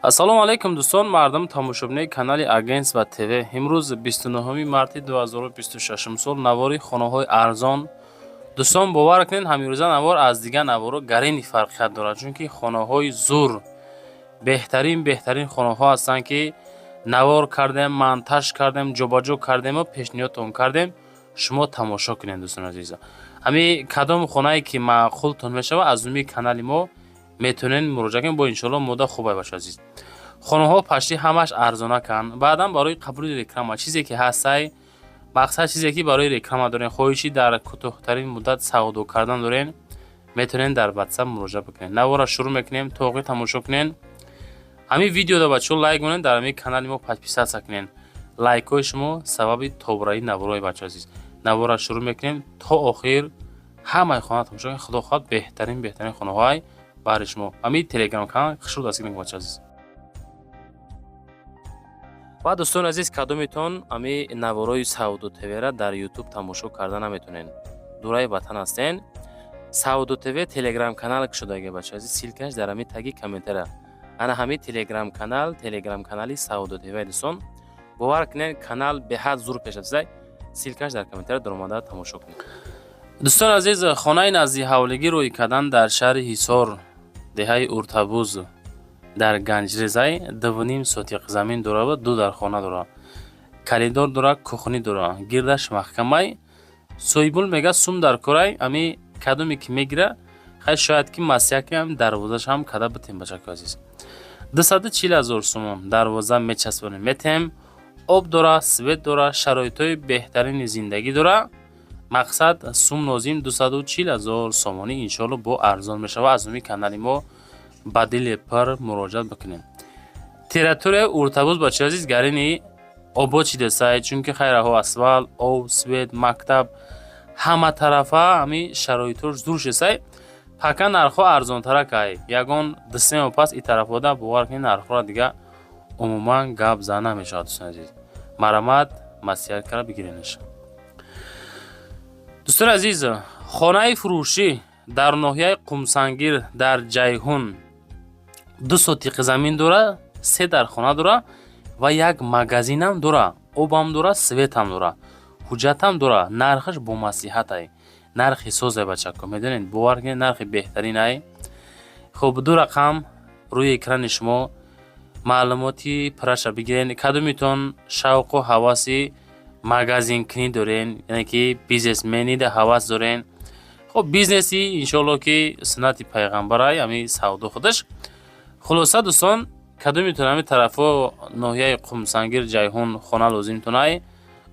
Ассалому алайкум, дӯстон, мардум, тамошобинои канали Агентства ТВ. Имрӯз 29 марти 2026 сол, навори хонаҳои арзон. Дӯстон, бовар кунед, ҳамирӯза навор аз дигар наворо гарини фарқият дорад, чунки хонаҳои зур, беҳтарин, беҳтарин хонаҳо ҳастанд, ки навор кардем, монтаж кардем, ҷобаҷо кардему пешниҳодтон кардем. Шумо тамошо кунед, дӯстони азиз. Ҳами кадом хонае ки маъқултон мешавад, аз рӯи канали мо метавонед муроҷиат кунед. Бо иншоалло мода хубай, бачо азиз. Хонаҳо почти ҳамаш арзонаканд. Баъдан барои қабули реклама чизе ки ҳастай, мақсад чизе ки барои реклама дорем, хоҳиши дар кӯтоҳтарин муддат савдо кардан дорем, метавонед дар Ватсап муроҷиат бикунед. Навора шурӯъ мекунем, то охир тамошо кунед. Ҳамин видеода, бачаҳо, лайк монед, дар ҳамин канали мо подписаться кунед. Лайкҳои шумо сабаби тобраи наворои, бачо азиз. Навора шурӯъ мекунем, то охир ҳамаи хона тамошо кунед. Худо хоҳад, беҳтарин, беҳтарин хонаҳои баҳри шумо. Ҳамин Телеграм канал хушрӯ дастгир мекунед, бачо азиз. Ва дӯстони азиз, кадометон ҳами наворои Савдо ТВра дар Ютуб тамошо карда наметонед, дураи ватан ҳастен, Савдо ТВ Телеграм канал кушодаги, бачо азиз. Ссылка ш дар ҳамин таги комментария. Ана ҳамин Телеграм канал, Телеграм канали Савдо ТВ. Дӯстон, бовар кунед, канал беҳад зур пешрафтаи. Ссылка ш дар комментария, даромада тамошо кунед. Дӯстони азиз, хонаи назди ҳавлигӣ рӯй кардан дар шаҳри Ҳисор, деҳаи Уртабуз, дар Ганҷрезай, 2,5 сотиқ замин дора ва ду дархона дора, коридор дора, кухни дора, гирдаш маҳкамай. Соҳибмулк мега, сум дар корай. Ами кадоме ки мегира, хай, шояд ки маслиҳат дарвозашам када битем, бачако азиз. 240 000 сомон, дарвоза мечаспонем, метем. Об дора, свет дора, шароитҳои беҳтарини зиндагӣ дора. Мақсад, сум лозим, 240 000 сомонӣ. Иншоалло, бо арзон мешава. Аз номи канали мо ба дили пир муроҷиат бикунем. Территорияи Уртабуз, бачаи азиз, гарини обод шидасай, чунки хайраҳо асфалт, об, свет, мактаб, ҳама тарафа ҳами шароитҳош зур шидасай. Пока нархҳо арзонтаракай. Ягон 2-3 моҳ пас и тарафода, бовар кунед, нархҳоро дига умуман гап зада намешавад. Дӯстони азиз, марамат маслиҳат карда бигиренаш. Дӯстони азиз, хонаи фурӯшӣ дар ноҳияи Қумсангир, дар Ҷайҳун, 2 сотиқи замин дора, се дархона дора ва як магазинам дора, обам дора, светам дора, ҳуҷҷатам дора. Нархаш бо маслиҳатай, нархи созай, бачако, медонед, бовар кунед, нархи беҳтаринай. Хуб, ду рақам рӯи экрани шумо, маълумоти пираша бигирен. Кадомитон шавқу ҳаваси магазинкунӣ дорен, яъне ки бизнесменида ҳавас дорен, хуб, бизнеси иншоалло ки суннати пайғамбарай, ҳами савдо худаш. Хулоса, дӯстон, кадомитон ҳами тарафҳо, ноҳияи Қумсангир, Ҷайҳун хона лозимтонай,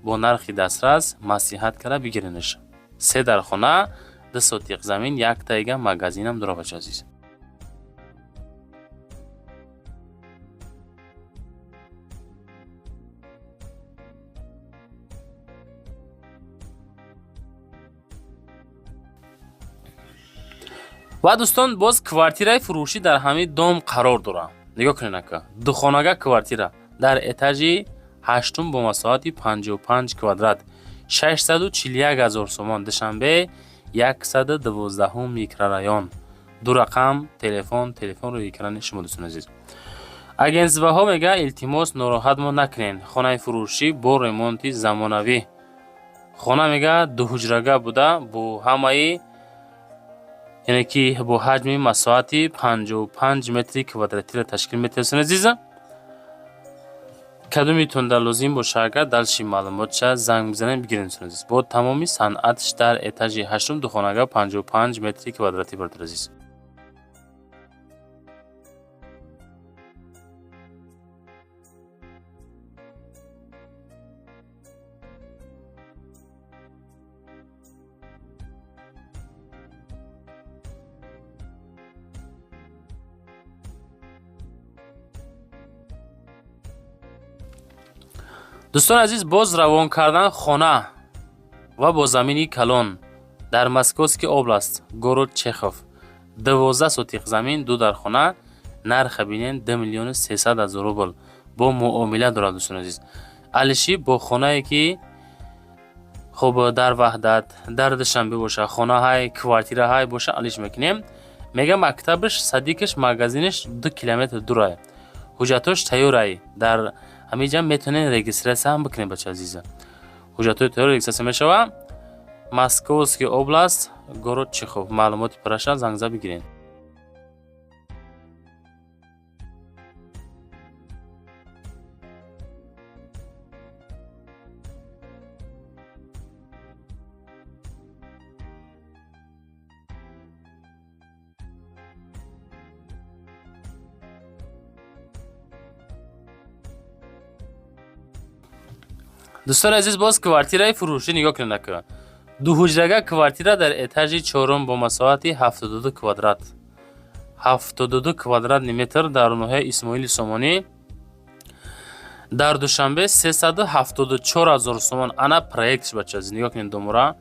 бо нархи дастрас маслиҳат карда бигиренаш. Се дархона, 2 сотиқ замин, як тайга магазинам дора, бача азиз. Ва дӯстон, боз квартираи фурӯшӣ дар ҳамин дом қарор дорад. Нигоҳ кунед, ака, духонага квартира дар этажи ҳаштум бо масоҳати 55 квадрат, 641 000 сомон, Душанбе, 112-ум микрорайон. Ду рақам телефон, телефон рӯи экрани шумо, дӯстони азиз. Агентствоҳо мега, илтимос, нороҳат мо накунед. Хонаи фурӯшӣ бо ремонти замонавӣ. Хона, мега, дуҳуҷрага буда, бо ҳамаи, яъне ки бо ҳаҷми масоҳати 55 метри квадратиро ташкил метиҳад. Дӯстони азиза, кадомитон дар лозим боша, агар дальше маълумотша занг бизанед, бигиред. Дӯстони азиз, бо тамоми санъатш дар этажи ҳаштум, духонага, 55 метри квадратӣ, бародари азиз. Дӯстони азиз, боз равон кардан хона ва бо замини калон дар Московский область, город Чехов, 12 сотиқ замин, ду дархона. Нарха бинен, 2 300 000 рубл, бо муомила дорад. Дӯстони азиз, алиши бо хонае ки, хуб, дар Ваҳдат, дар Душанбе боша, хонаҳай, квартираҳай боша, алиш мекунем. Мега, мактабаш, садик аш, магазинаш 2 километр дурай. Ҳуҷҷатош тайёрай, дар ҳамин ҷа метавонед регистрация ҳам бикунед, бача азиза. Ҳуҷҷатҳои тайёр, регистрация мешава. Московский область, город Чехов. Маълумоти пурраша зангза бигиред. Дӯстони азиз, боз квартираи фурӯшӣ, нигоҳ кунед ака. Дуҳуҷрага квартира дар этажи чорум бо масоҳати 72 квадрат, 72 квадратный метр, дар ноҳияи Исмоили Сомонӣ, дар Душанбе, 374 ҳазор сомон. Ана проектш, бача азиз, нигоҳ кунед домура,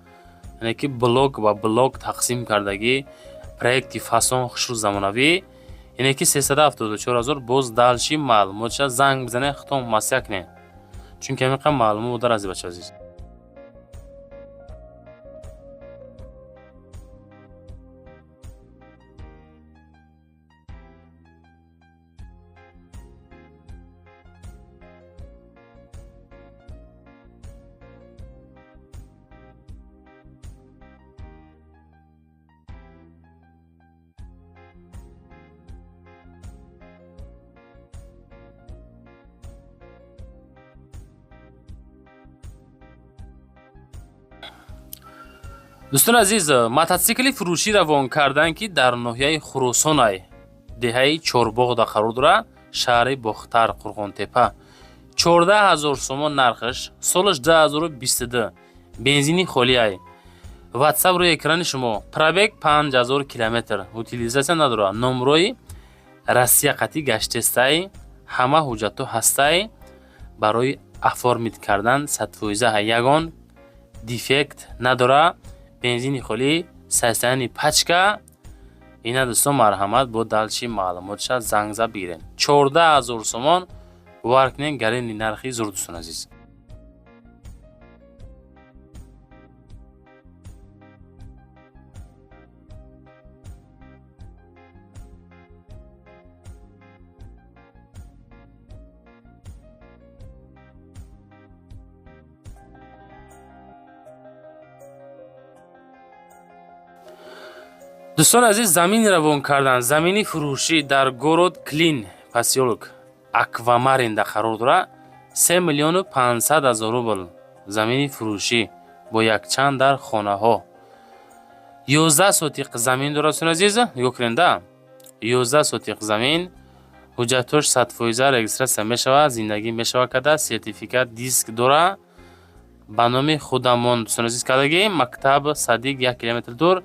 яъне ки блок ба блок тақсим кардагӣ, проекти фасон, хушрӯ, замонавӣ. Яъне ки 374 ҳазор. Боз дальше маълумотша занг бизанед, худтон маслиҳат кунед, чунки ҳамин маълумот дар ази, бача азиз. Дӯстони азиз, мототсикли фурӯшӣ равон карданд, ки дар ноҳияи Хуросонай, деҳаи Чорбоғда қарор дорад, шаҳри Бохтар, Қурғонтепа. 14 000 сомон нархаш, солаш 2022, бензини холиай. Ватсап рӯи экрани шумо. Пробег 5000 километр, утилизация надорад, номрои Россия қатъи гаштестай, ҳама ҳуҷҷатҳо ҳастай, барои оформить кардан 100%, ягон дефект надорад, бензини холӣ, состояние пачка. Ина, дӯстон, марҳамат, бо дальше маълумотша зангза бигиред. 14 000 сомон, бовар кунед, гарени нархи зур, дӯстон азиз. Дӯстони азиз, замин равон кардан, замини фурӯшӣ дар город Клин, посёлок Аквамаринда қарор дорад, 3 500 000 рубл. Замини фурӯшӣ бо якчанд дар хонаҳо, 11 сотиқ замин дорад. Дӯстони азиз, нигоҳ кунед да, 11 сотиқ замин, ҳуҷҷатҳош 100% регистрация мешавад, зиндагӣ мешавад карда, сертификат, диск дорад, ба номи худамон, дӯстони азиз, кардагӣ. Мактаб, садик 1 километр дур,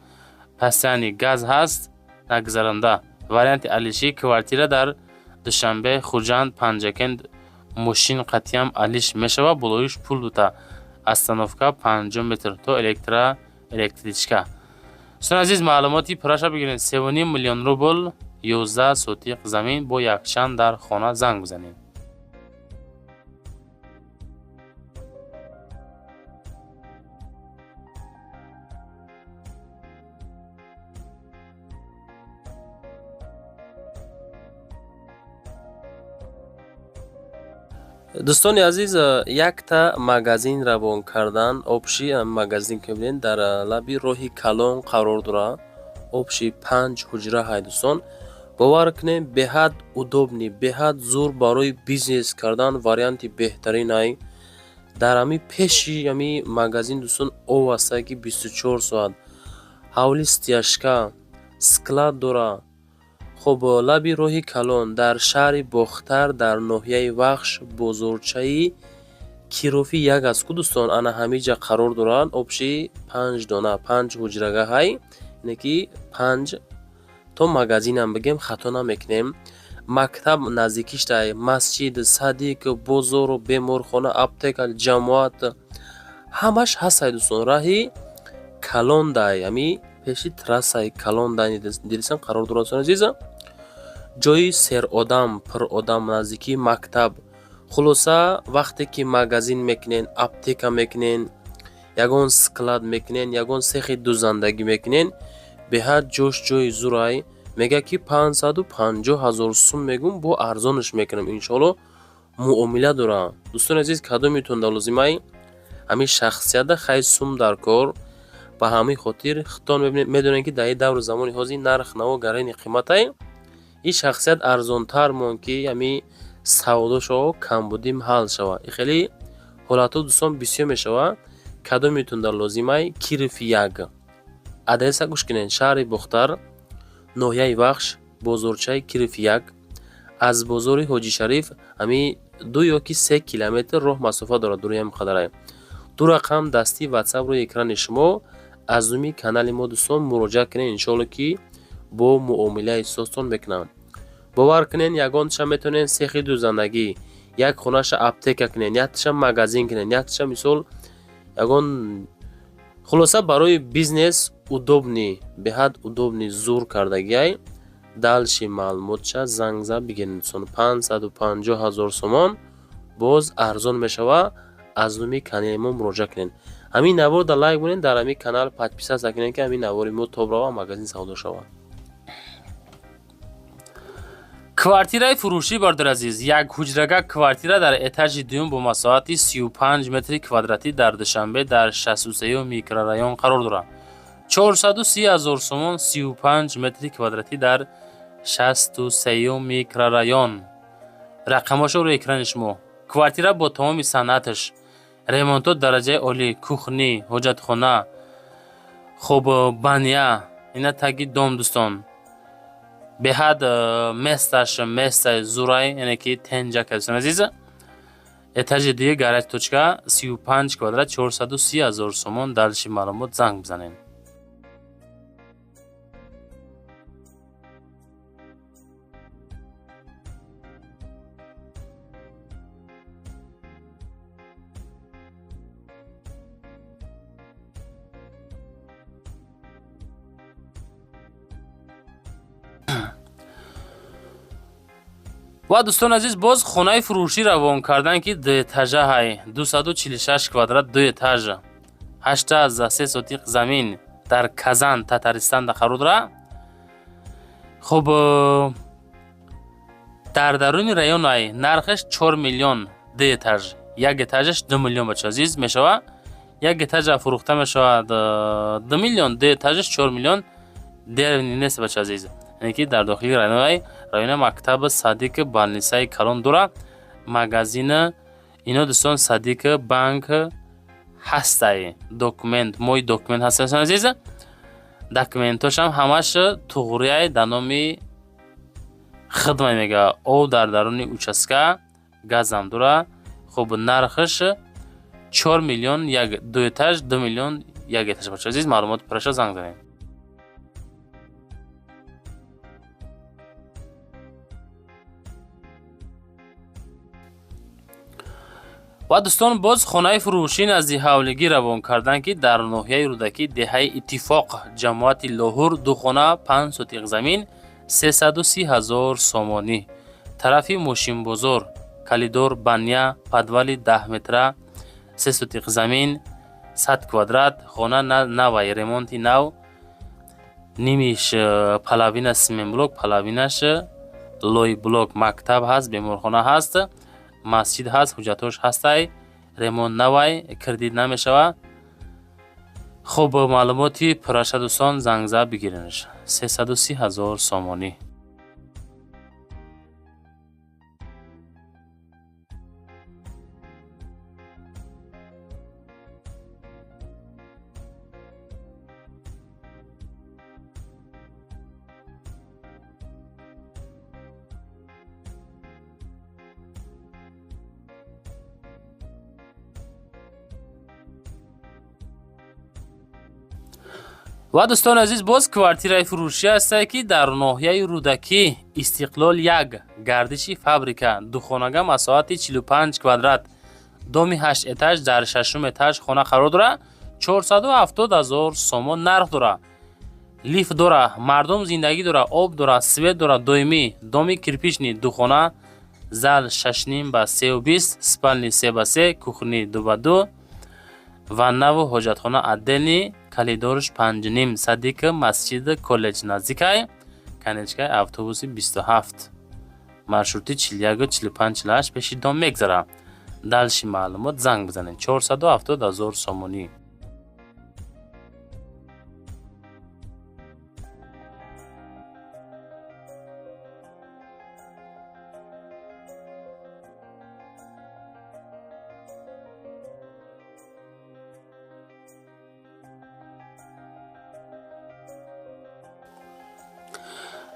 постоянный газ ҳаст, нагузаранда. Варианти алиши квартира дар Душанбе, Хуҷанд, Панҷакент мошин қатъиам алиш мешавад, болоиш пул дута. Остановка 50 метр то электричка. Дӯстони азиз, маълумоти пурраша бигиред. 3,5 миллион рубл, 11 сотиқ замин бо якчанд дар хона, занг бизанед. Дӯстони азиз, якта магазин равон кардан. Общий магазин ки мебинед, дар лаби роҳи калон қарор дорад. Общий панҷ ҳуҷра ҳай, дӯстон. Бовар кунем, беҳад удобный, беҳад зур, барои бизнес кардан варианти беҳтарин ай. Дар ҳами пеши ҳами магазин, дӯстон, об ҳастае, ки 24 соат, ҳавли стяжка, склад дорад. Хуб, лаби роҳи калон, дар шаҳри Бохтар, дар ноҳияи Вахш, бозорчаи Кирофӣ як аст ку, дӯстон, ана ҳамиҷа қарор дорад. Общий панҷ дона, панҷ ҳуҷрага ҳай, ине ки панҷ то магазинам бигем, хато намекунем. Мактаб наздикиштай, масҷид, садик, бозору беморхона, аптека, ҷамоат, ҳамаш ҳастай, дӯстон. Раҳи калондай, ҳами пеши трассаи калондай дидисан қарор дорад, дӯстони азиз. Ҷои серодам, пуродам, наздикии мактаб. Хулоса, вақте ки магазин мекунен, аптека мекунен, ягон склад мекунен, ягон сехи дузандагӣ мекунен, беҳад ҷош ҷои зурай. Мегӯяд, ки 550 ҳазор сум мегум, бо арзонаш мекунам, иншоалло, муомила дорам. Дӯстони азиз, кадомитон дар лозимай ҳамин шахсияда, хай, сум дар кор. Ба ҳамин хотир худтон медонед, ки дар ин давру замони ҳозир нарх наво гарони қиматай. Ин шахсият арзонтар монд, ки ҳамин савдошо камбудим ҳал шавад. И хеле ҳолатҳо, дӯстон, бисёр мешавад. Кадомитон дар лозимай, Киров 1, адреса гӯш кунед: шаҳри Бохтар, ноҳияи Вахш, бозорчаи Киров 1. Аз бозори Ҳоҷишариф ҳамин 2 ё ки 3 километр роҳ масофа дорад. Дуруям қадарай. Ду рақам дастии ватсап рӯи экрани шумо. Аз номи канали мо, дӯстон, муроҷиат кунед, иншоалло, ки бо муомилаи созтон мекунам. Бовар кунед, ягонташа метавонед сехи дӯзандагӣ, як хонаша аптека кунед, якташа магазин кунед, якташа, мисол, ягон, хулоса, барои бизнес удобный, беҳад удобный, зур кардагиай. Дальше маълумотша занг зад бигиред, дӯстон. 550 ҳазор сомон, боз арзон мешавад. Аз номи канали мо муроҷиат кунед. Ҳамин навор дар лайк монед, дар ҳамин канал подписаться кунед, ки ҳамин навори мо тоб рава, магазин савдо шавад. Квартираи фурӯшӣ, бародари азиз, як ҳуҷрага квартира дар этажи дуюм бо масоҳати 35 метри квадратӣ дар Душанбе, дар 63 микрорайон қарор дорад. 430 ҳазор сомон, 35 метри квадратӣ дар 63 микрорайон. Рақамҳошо рӯи экрани шумо. Квартира бо тамоми санъаташ, ремонтот дараҷаи олӣ, кухня, ҳоҷатхона, хуб, баня, ина таги дом, дӯстон. Беҳад месташ местай зурай, яъне ки тенҷак, дӯстони азиз. Этажи дуюм, горячая точка, 35 квадрат, 430 ҳазор сомон. Дальше маълумот занг бизанед. Ва, дӯстони азиз, боз хонаи фурӯшӣ равон кардан, ки дуэтажа ҳай, 246 квадрат, ду этаж, 8,3 сотиқ замин, дар Казан, Татаристанда қарор дорад. Хуб, дар даруни район ай. Нархаш 4 миллион, ду этаж, як этажаш 2 миллион, бача азиз, мешавад. Як этажа фурӯхта мешавад 2 миллион, ду этажаш 4 миллион. Деревни нест, бача азиз, яъне ки дар дохили районаи района мактаб, садик, больницаи калон дора, магазина ино, дӯстон, садик, банк ҳастай. Документ, мои документ ҳаст, дӯстони азиз, документошам ҳамаш туғрияй, дар номи хидмат мега. Об дар даруни участка, газам дора. Хуб, нархаш 4 миллион як ду этаж, 2 миллион як этаж. Бача азиз, маълумоти пурраша занг занед. Ва, дӯстон, боз хонаи фурӯшӣ назди ҳавлигӣ равон карданд, ки дар ноҳияи Рӯдакӣ, деҳаи Иттифоқ, ҷамоати Лоҳур, ду хона, 5 сотиқ замин, 330 ҳазор сомонӣ. Тарафи мошинбозор, коридор, баня, подвали 10 метра, 3 сотиқ замин, 100 квадрат. Хона навай, ремонти нав, нимиш половина цементблок, половинаш лойблок. Мактаб ҳаст, беморхона ҳаст, масҷид ҳаст, ҳуҷҷатҳош ҳастай, ремонт навай, кредит намешавад. Хуб, маълумоти пурраша, дӯстон, зангзад бигиренаш. 330 ҳазор сомонӣ. Ва, дӯстони азиз, боз квартираи фурӯшӣ ҳастае, ки дар ноҳияи Рӯдакӣ, Истиқлол 1, гардиши фабрика, духонага, масоҳати 45 квадрат, доми ҳашт этаж, дар шашум этаж хона қарор дорад. 470 ҳазор сомон нарх дорад. Лифт дора, мардум зиндагӣ дора, об дора, свет дора доимӣ. Доми кирпичный, духона, зал 6,5 ба 3,20, спальни 3 ба 3, кухни 2 ба 2, ваннаву ҳоҷатхона отдельный, коридорш 5,5. Садик, масҷид, коллеҷ наздикай. Конечкаи автобуси 27, маршрути 41, 45, 48 пеши дом мегзара. Дальше маълумот занг бизанед. 470 000 сомонӣ.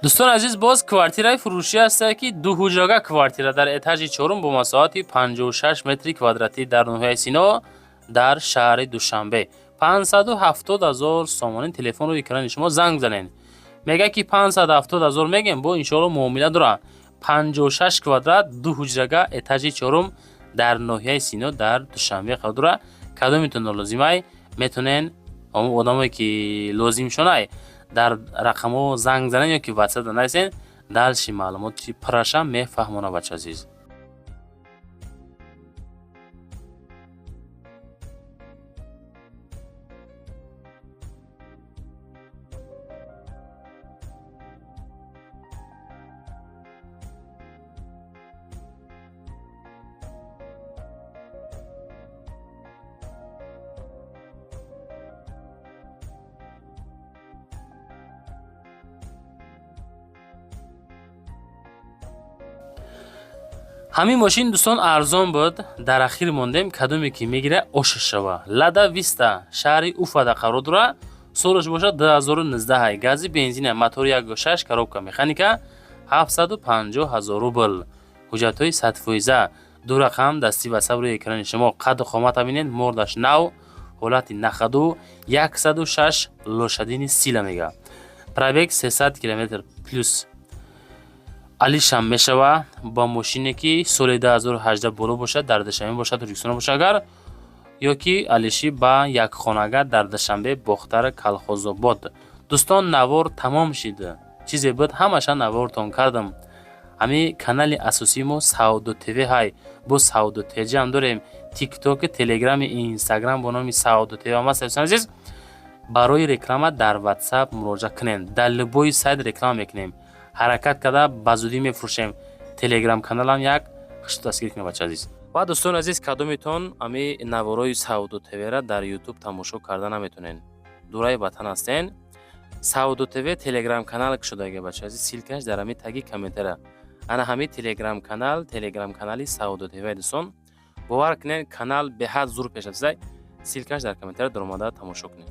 Дӯстони азиз, боз квартираи фурӯшӣ ҳастае, ки дуҳуҷрага квартира дар этажи чорум бо масоҳати 56 метри квадратӣ дар ноҳияи Сино, дар шаҳри Душанбе, 570 000 сомонӣ. Телефон рӯи экрани шумо, занг занед. Мега, ки 570 000 мегем, бо иншоалло муомила дора. 56 квадрат, ду ҳуҷрага, этажи чорум, дар ноҳияи Сино, дар Душанбе қарор дора. Кадомитон лозимай, метонен, одамое ки лозимшонай, дар рақамҳо занг занед ё ки ватсап нависен. Дальше маълумоти пурраша мефаҳмона, бача азиз. Ҳамин мошин, дӯстон, арзон буд, дар ахир мондем. Кадоме ки мегира, оша шава. Лада Виста шаҳри Уфада қарор дора, солаш бошад 2019, гази бензина, мотори 1.6, коробка механика, 750 000 рубл. Ҳуҷҷатҳои 100%. Ду рақам дастӣ ватсап рӯи экрани шумо. Қадду қомата бинед, мордаш нав, ҳолати на ходу, 106 лошадиный сила мега, пробег 300 километр плюс. Алишам мешава ба мошине, ки соли 2018 боло бошад, дар Душанбе бошад, Тоҷикистон бошад агар, ё ки алишӣ ба якхонага дар Душанбе, Бохтар, Калхозобод. Дӯстон, навор тамом шид. Чизе буд, ҳамаша навортон кардам. Ҳами канали асосии мо Савдо ТВ ҳай, бо Савдо ТЖ ҳам дорем, Тиктоки, Телеграми, Инстаграм бо номи Савдо ТВ ҳам аст. Азиз, барои реклама дар Ватсап муроҷиат кунем. Дар любой сайт реклама мекунем, ҳаракат карда ба зудӣ мефурӯшем. Телеграм каналам як хушт дастгирӣ кунед, бача азиз. Ва дӯстони азиз, кадомитон ами наворои Савдо ТВра дар Ютуб тамошо карда наметонен, дураи ватан ҳастен, Савдо ТВ телеграм канал кушодаги, бача азиз, ссылкаш дар ҳами таги комментара. Ана ҳами телеграм канал, телеграм канали Савдо ТВ. Дӯстон, бовар кунед, канал беҳад зур пеш рафтаи. Ссылкаш дар комментара, даромада тамошо кунед.